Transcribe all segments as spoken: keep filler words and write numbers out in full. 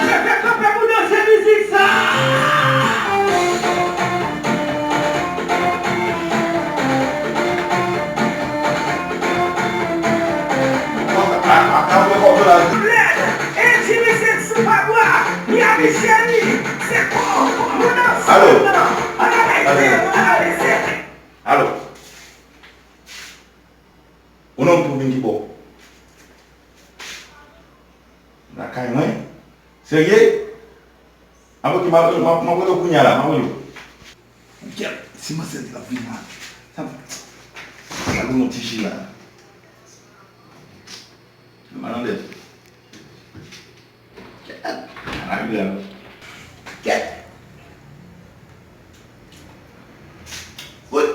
Leve kanpe pou danse mizik sa! Lèd, e Jimmy se sou pa bwa, Miami cheri, se kon, nou nan Alo. Analize, analize. Alo. Ou non pou vin ki bò? Lakay mwen? Serye? Ap oke, m ap, m ap, m ap rele w kounye a la, m ap rele w. Kèt, si m ansent l ap vin la. Sa, sa pou yon ti chila. Malandèt. Kèt. Ann ale la. Kèt. Woy.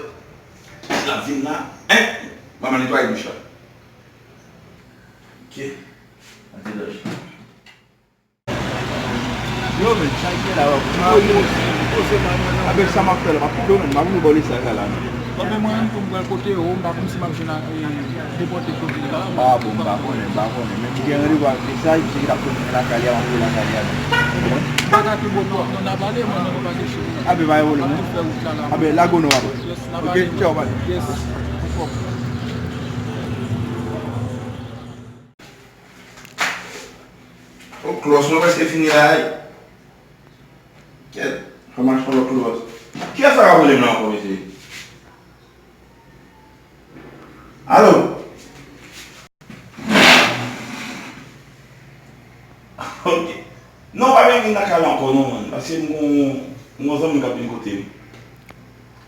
L ap vin la. Hein? Manman netwaye douch la. Ok. Mande lòj. Yo, men, sa k gen la, wap. Avèk sa m ap fè la, m ap kite w, men, m ap vin bò lesa sa la, men. Bon, men mwen menm tou m pral kote yo, m pa konn si m ap jwenn a, e, depòte kote la. Ah, bon, m pa konnen, m pa konnen. Men m gen randevou ak mesaj, se ki t ap konnen lakay li a, m ap rive lakay li a, men. M pa ka tou bon twòp, non, n a pale, mwen, non, pa kesyon. Ah, ben, pa gen pwoblèm, non. N ap tou fè wout la, la. Ah, ben, lage w non, papa. Yes, n a pale. Ok, tchaw, pale. Yes. O, klòs mwen prèske fini la, ey. Kèt, fò m achte yon lòt klòs. Kiyès sa k ap rele m la ankò, mesye? Alo? Ok. Non, pa vin vin nan kay la ankò, non, man. Paske m gon, m gon zanmi k ap vin kote m.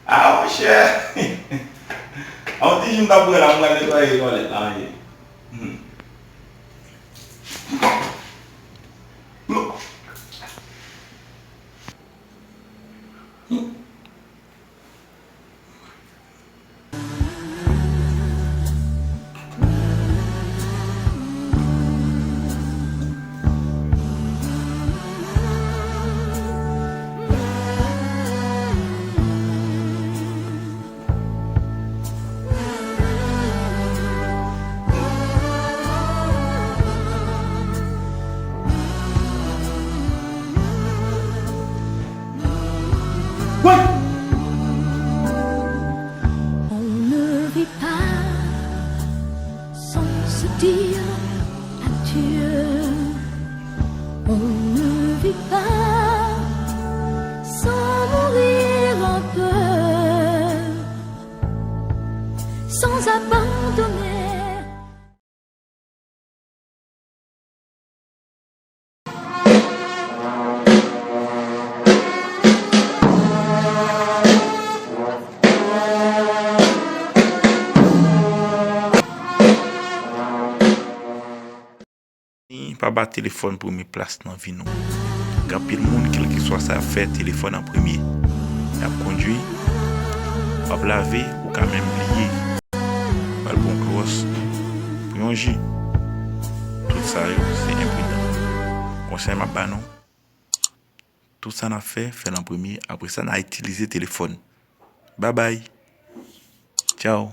Ah, monchè! A yon ti ji m t ap bwè la, m pral netwaye twalèt la, wi. Hmm. On ne vit pas sans se dire adieu. On ne vit pas sans mourir en peur, sans abandonner. Pa ba telefòn premye plas nan vi nou. Gen anpil moun, kèlkeswa sa y ap fè, telefòn an premye. Y ap kondui, w ap lave, ou ka menm bliye. W al pran klòs, pran yon ji. Tout sa yo, se enpridan. Konsèy m ap ba nou, tout sa n ap fè, fè l an premye. Apre sa, n a itilize telefòn. Babay. Tchaw.